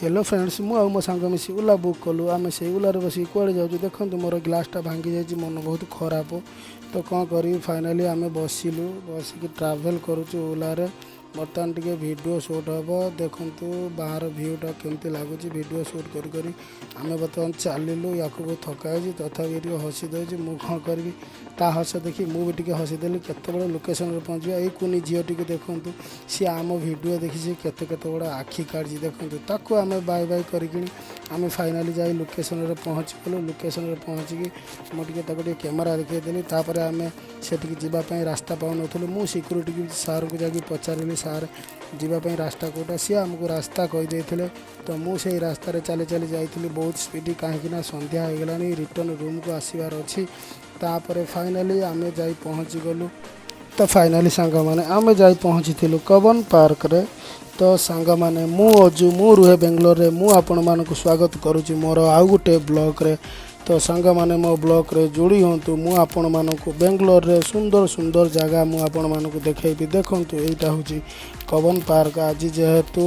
Hello friends, ମୁଁ ଆଉ ମୋ ସାଙ୍ଗ ମିଶି ଓଲା ବୁକ୍ କଲୁ। ଆମେ ସେଇ ଓଲାରେ ବସିକି କୁଆଡ଼େ ଯାଉଛୁ? ଦେଖନ୍ତୁ, ମୋର ଗ୍ଲାସ୍ଟା ଭାଙ୍ଗି ଯାଇଛି, ମନ ବହୁତ ଖରାପ। ତ କ'ଣ କରିବି? ଫାଇନାଲି ଆମେ ବସିଲୁ, ବସିକି ଟ୍ରାଭେଲ୍ କରୁଛୁ ଓଲାରେ। ବର୍ତ୍ତମାନ ଟିକେ ଭିଡ଼ିଓ ସୁଟ୍ ହେବ। ଦେଖନ୍ତୁ, ବାହାର ଭିୟୁଟା କେମିତି ଲାଗୁଛି। ଭିଡ଼ିଓ ସୁଟ୍ କରି କରି ଆମେ ବର୍ତ୍ତମାନ ଚାଲିଲୁ। ୟାକୁ ବହୁତ ଥକା ହେଇଛି, ତଥାପି ଟିକେ ହସି ଦେଉଛି। ମୁଁ କ'ଣ କରିବି? ତା ହସ ଦେଖି ମୁଁ ବି ଟିକେ ହସିଦେଲି। କେତେବେଳେ ଲୋକେସନରେ ପହଞ୍ଚିବା? ଏଇ କୁନି ଝିଅଟିକୁ ଦେଖନ୍ତୁ, ସିଏ ଆମ ଭିଡ଼ିଓ ଦେଖି ସେ କେତେ କେତେ ବଡ଼ ଆଖି କାଢ଼ିଛି ଦେଖନ୍ତୁ। ତାକୁ ଆମେ ବାଏ ବାଏ କରିକିଣି ଆମେ ଫାଇନାଲି ଯାଇ ଲୋକେସନରେ ପହଞ୍ଚିଗଲୁ। ଲୋକେସନରେ ପହଞ୍ଚିକି ମୁଁ ଟିକେ ତାକୁ ଟିକେ କ୍ୟାମେରା ଦେଖେଇଦେଲି। ତାପରେ ଆମେ ସେଠିକି ଯିବା ପାଇଁ ରାସ୍ତା ପାଉନଥିଲୁ। ମୁଁ ସିକ୍ୟୁରିଟି ସାର୍ଙ୍କୁ ଯାଇକି ପଚାରିଲି, "ସାର୍, ଯିବା ପାଇଁ ରାସ୍ତା କେଉଁଟା?" ସିଏ ଆମକୁ ରାସ୍ତା କହିଦେଇଥିଲେ। ତ ମୁଁ ସେଇ ରାସ୍ତାରେ ଚାଲି ଚାଲି ଯାଇଥିଲି ବହୁତ ସ୍ପିଡ଼, କାହିଁକିନା ସନ୍ଧ୍ୟା ହେଇଗଲାଣି, ରିଟର୍ନ ରୁମ୍କୁ ଆସିବାର ଅଛି। ତାପରେ ଫାଇନାଲି ଆମେ ଯାଇ ପହଞ୍ଚିଗଲୁ। ତ ଫାଇନାଲି ସାଙ୍ଗମାନେ, ଆମେ ଯାଇ ପହଞ୍ଚିଥିଲୁ କବନ ପାର୍କରେ। ତ ସାଙ୍ଗମାନେ, ମୁଁ ଅଜୁ, ମୁଁ ରୁହେ ବେଙ୍ଗଲୋରରେ। ମୁଁ ଆପଣମାନଙ୍କୁ ସ୍ୱାଗତ କରୁଛି ମୋର ଆଉ ଗୋଟେ ବ୍ଲଗ୍ରେ। ତ ସାଙ୍ଗମାନେ, ମୋ ବ୍ଲଗ୍ରେ ଯୋଡ଼ି ହୁଅନ୍ତୁ। ମୁଁ ଆପଣମାନଙ୍କୁ ବେଙ୍ଗଲୋରରେ ସୁନ୍ଦର ସୁନ୍ଦର ଜାଗା ମୁଁ ଆପଣମାନଙ୍କୁ ଦେଖେଇବି। ଦେଖନ୍ତୁ, ଏଇଟା ହେଉଛି କବନ ପାର୍କ। ଆଜି ଯେହେତୁ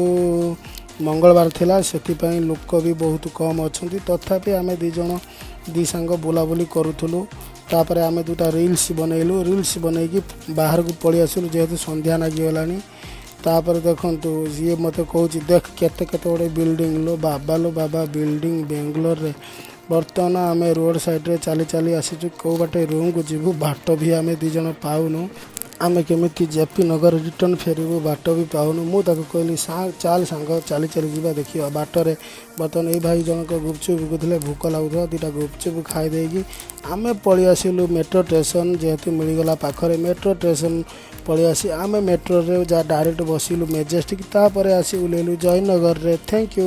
ମଙ୍ଗଳବାର ଥିଲା, ସେଥିପାଇଁ ଲୋକ ବି ବହୁତ କମ୍ ଅଛନ୍ତି। ତଥାପି ଆମେ ଦୁଇ ଜଣ ଦୁଇ ସାଙ୍ଗ ବୁଲାବୁଲି କରୁଥିଲୁ। ତାପରେ ଆମେ ଦୁଇଟା ରିଲ୍ସ ବନେଇଲୁ। ରିଲ୍ସ ବନେଇକି ବାହାରକୁ ପଳେଇ ଆସିଲୁ, ଯେହେତୁ ସନ୍ଧ୍ୟା ଲାଗିଗଲାଣି। ତାପରେ ଦେଖନ୍ତୁ, ସିଏ ମୋତେ କହୁଛି, "ଦେଖ, କେତେ କେତେ ଗୁଡ଼ିଏ ବିଲ୍ଡିଂ ଲୋ ବାବା, ଲୋ ବାବା, ବିଲ୍ଡିଂ ବେଙ୍ଗଲୋରରେ।" ବର୍ତ୍ତମାନ ଆମେ ରୋଡ଼ ସାଇଡ଼ରେ ଚାଲି ଚାଲି ଆସିଛୁ। କେଉଁ ବାଟେ ରୁମ୍କୁ ଯିବୁ, ବାଟ ବି ଆମେ ଦୁଇ ଜଣ ପାଉନୁ। ଆମେ କେମିତି ଜେପି ନଗର ରିଟର୍ନ ଫେରିବୁ, ବାଟ ବି ପାଉନୁ। ମୁଁ ତାକୁ କହିଲି, "ଚାଲ ସାଙ୍ଗ, ଚାଲି ଚାଲି ଯିବା, ଦେଖିବା ବାଟରେ।" ବର୍ତ୍ତମାନ ଏଇ ଭାଇ ଜଣକ ଗୁପଚୁପ୍ ବିକୁଥିଲେ, ଭୋକ ଲାଗୁଥିଲା। ଦୁଇଟା ଗୁପଚୁପ୍ ଖାଇ ଦେଇକି ଆମେ ପଳେଇ ଆସିଲୁ ମେଟ୍ରୋ ଷ୍ଟେସନ୍। ଯେହେତୁ ମିଳିଗଲା ପାଖରେ ମେଟ୍ରୋ ଷ୍ଟେସନ୍, ପଳେଇ ଆସି ଆମେ ମେଟ୍ରୋରେ ଯାହା ଡାଇରେକ୍ଟ ବସିଲୁ ମେଜେଷ୍ଟିକ୍। ତାପରେ ଆସି ଓହ୍ଲେଇଲୁ ଜୟନଗରରେ। Thank you.